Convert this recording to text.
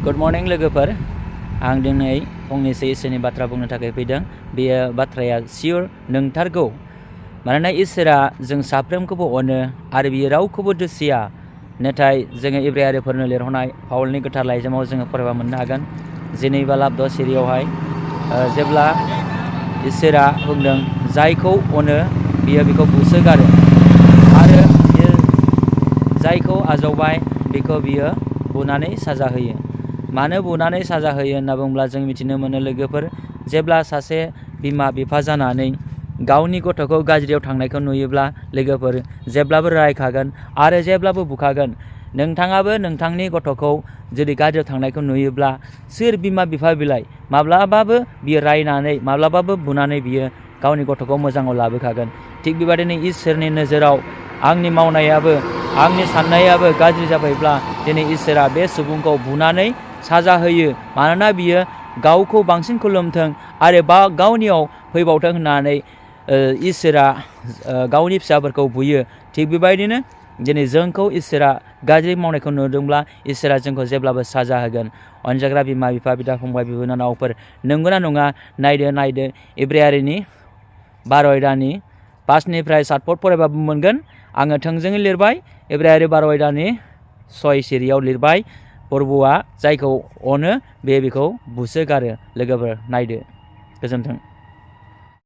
Good morning लोगोफोर आं दिनै फंनैसो इसोरनि बाथ्रा बुंनो थाखाय फैदों। बेयो बाथ्राया सियर नंथारगौ। मानोना इसोरा जों साफ्रोमखौबो अनो आरो बियो रावखौबो दुसिया। नाथाय जोङो इब्रायारिफोरनो लिरहरनाय पाउलनि गोथार लाइजामाव जोङो फरायबा मोननो हागोन। 2:10 जेब्ला इसोरा बुंदों जायखौ अनो बियो बेखौ बुसोगारो आरो बियो जायखौ आजावबाय बेखौ बियो बुनानै साजा होयो। मानो बुनानै साजा होयो होनना बुङोब्ला जों मिथिनो मोनो लोगोफोर, जेब्ला सासे बिमा बिफा जानानै गावनि गथ'खौ गाज्रियाव थांनायखौ नुयोब्ला लोगोफोर जेब्लाबो रायखागोन आरो जेब्लाबो बुखागोन। नोंथाङाबो नोंथांनि गथ'खौ जुदि गाज्रियाव थांनायखौ नुयोब्ला सोर बिमा बिफा बिलाइ माब्लाबाबो बियो रायनानै माब्लाबाबो बुनानै बियो गावनि गथ'खौ मोजाङाव लाबोखागोन। थिग बेबायदिनो इसोरनि नोजोराव आंनि मावनायाबो आंनि साननायाबो गाज्रि जाबायब्ला दिनै इसोरा बे सुबुंखौ बुनानै साजा होयो। मानोना बियो गावखौ बांसिन खुलुमथों आरो गावनियाव फैबावथों होननानै इसोरा गावनि फिसाफोरखौ बुयो। थिग बेबायदिनो दिनै जोंखौ इसोरा गाज्रि मावनायखौ नुदोंब्ला इसोरा जोंखौ जेब्लाबो साजा होगोन। अनजाग्रा बिमा बिफा बिदा फंबाय बिनानावफोर, नंगौना नङा नायदो इब्रायारिनि 12:5 फरायबाबो मोनगोन। आङो थोंजोङै लिरबाय इब्रायारि 12:6 लिरबाय, प्रभुआ जायखौ अनो बेखौ बुसोगारो। लोगोफोर नायदो। गोजोन्थों।